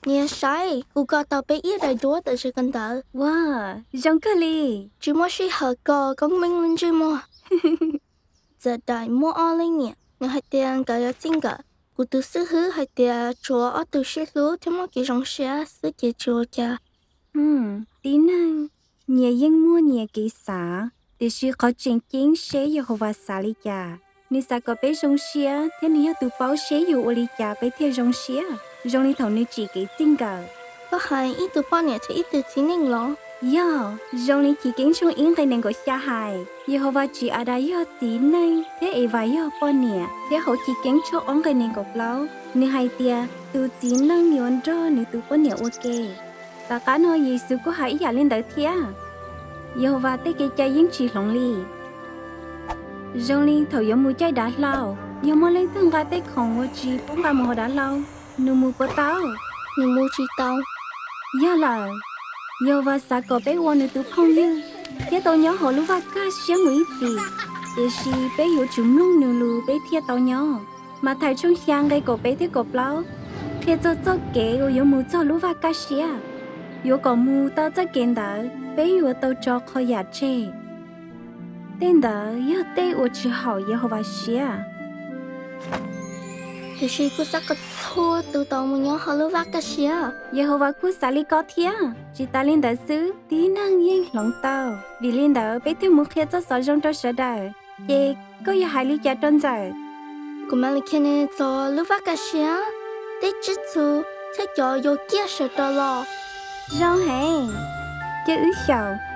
Niam saib, kuv kos tau peb ib daim duab tam sim kawg ntawd. Ua, zoo kawg li. Tsis muaj sij hawm kos koob meej li ntsej muag. Txawm daim muaj ob leeg niam, nws hais tias nkawd yuav txij nkawm. Kuv tus xib hwb hais tias tsuav ob tug sib hlub thiab muaj kev zoo siab xwb ces tsis ua cas. Tib neeg, nyias yeej muaj nyias kev xav, tiam sis qhov tseem ceeb seb Yehauvas xav li cas. Nws xav kom peb zoo siab thiab nws yog tus paub seb yus ua li cas peb thiaj zoo siab, zoo li thaum nws tsim kev txij nkawm. Koj hais ib tug poj niam thiab ib tug txiv neej los? Yog, zoo li Chiv Keeb tshooj ib nqe nees nkaum xya hais, Yehauvas tsim Adas yog txiv neej thiab Evas yog poj niam, thiab hauv Chiv Keeb tshooj ob nqe nees nkaum plaub nws hais tias tus txiv neej yuav nrog nws tus poj niam ua ke. Tom qab no Yexus kuj hais ib yam li ntawd thiab. Yehauvas tej kev cai yeej tsis hloov li. Zoo li thaum yuav mus caij dav hlau, yog muaj leej twg nqa tej khoom uas tsis pub nqa mus hauv dav hlau, nws mus puas tau? Nws mus tsis tau. Yog lawm, Yehauvas xav kom peb ua nws tus phooj ywg thiab tau nyob hauv lub vaj kaj siab mus ib txhis, tiam sis peb yuav tsum mloog nws lus peb thiaj tau nyob. Mathais tshooj xya nqe kaum peb thiab kaum plaub qhia txog txoj kev uas yuav mus txog lub vaj kaj siab. Yuav kom mus tau txoj kev ntawd peb yuav tau tso qhov yam tseg. Tej ntawd yog tej uas tsis haum Yehauvas siab. Tiam sis kuj xav kom txhua tus tau mus nyob hauv lub vaj kaj siab. Yehauvas kuj xav li ko thiab. Tsis tas li ntawd xwb, tib neeg yeej hloov tau. Vim li ntawd peb thiaj mus qhia txoj xov zoo rau sawv daws. Ces koj yuav hais li cas rau ntxawm? Kuv mam li qhia nws txog lub vaj kaj siab, tej tswv txhu thiab cov yuav kiag sawv rov los. Zoo heev, cia wb xyaum.